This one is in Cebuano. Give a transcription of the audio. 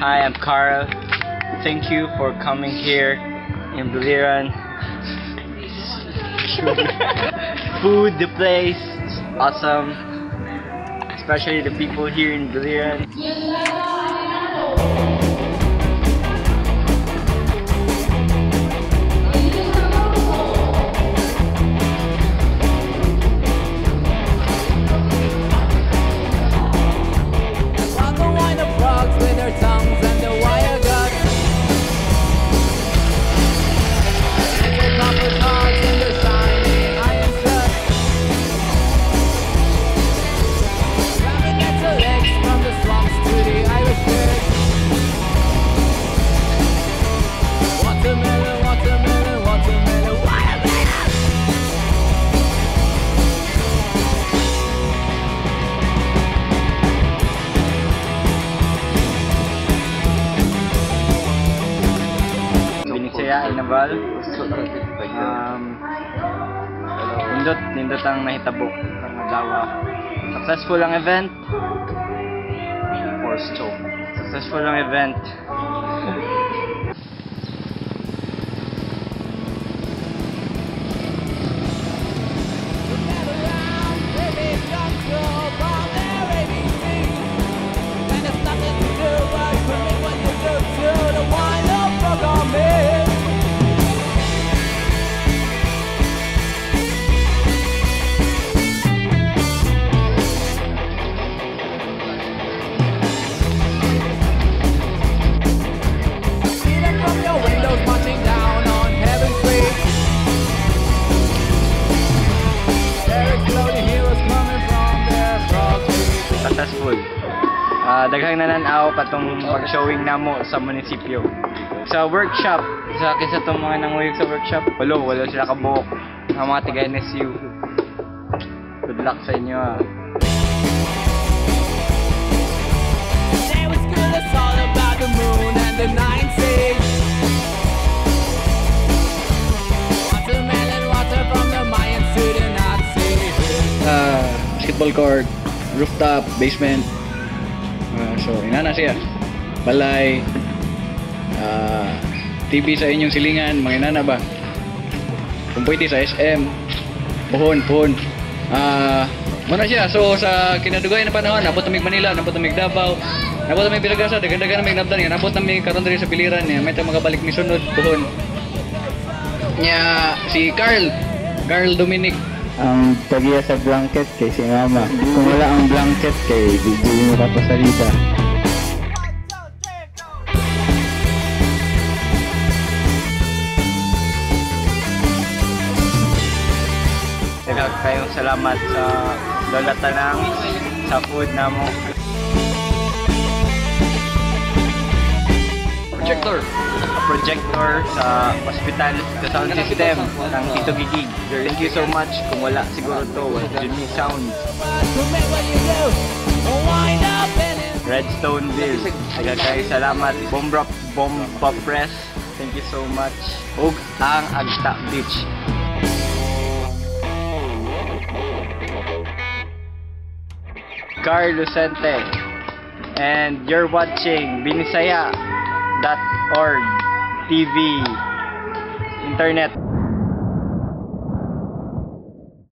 Hi, I'm Carl. Thank you for coming here in Biliran. Food, the place, it's awesome. Especially the people here in Biliran. Naval. Nindot ang nahitabo ang adlaw. Successful ang event. Force choke. Successful ang event. Successful. Daghang nananaw katong pag-showing namo sa munisipyo. Sa workshop, sa kinsa tong mga nanguyog sa workshop, walo sila kabuok. Ang mga taga NSU. Good luck sa inyo. Basketball court, rooftop, basement. So inana siya. Balay, TV sa inyong silingan, mga inana ba? Kung pwede sa SM, puhon. Muna siya. So sa kinadugay na panahon, nabot na mig Manila, nabot na mig Davao, nabot na mig Bilagasa, daghan-daghan na mig nabdan, nabot na mig karon diri sa Biliran niya, may ta makabalik mi sunod puhon. Nya si Carl Dominic. Ang tagiya sa blanket kay si mama. Kung wala ang blanket kay di mo papasalita. Daghang kayong salamat sa Lola Tanang, sa food namo. Projector. Projector sa hospital, sa sound system ng Tito Gigig. Thank you so much. Kung wala siguro to, wala dyan yung sound. Redstone Bill. Daghang kayong salamat. Bomba Press. Thank you so much. Ug ang Agta Beach. Carl Lucente. And you're watching Binisaya.org TV Internet.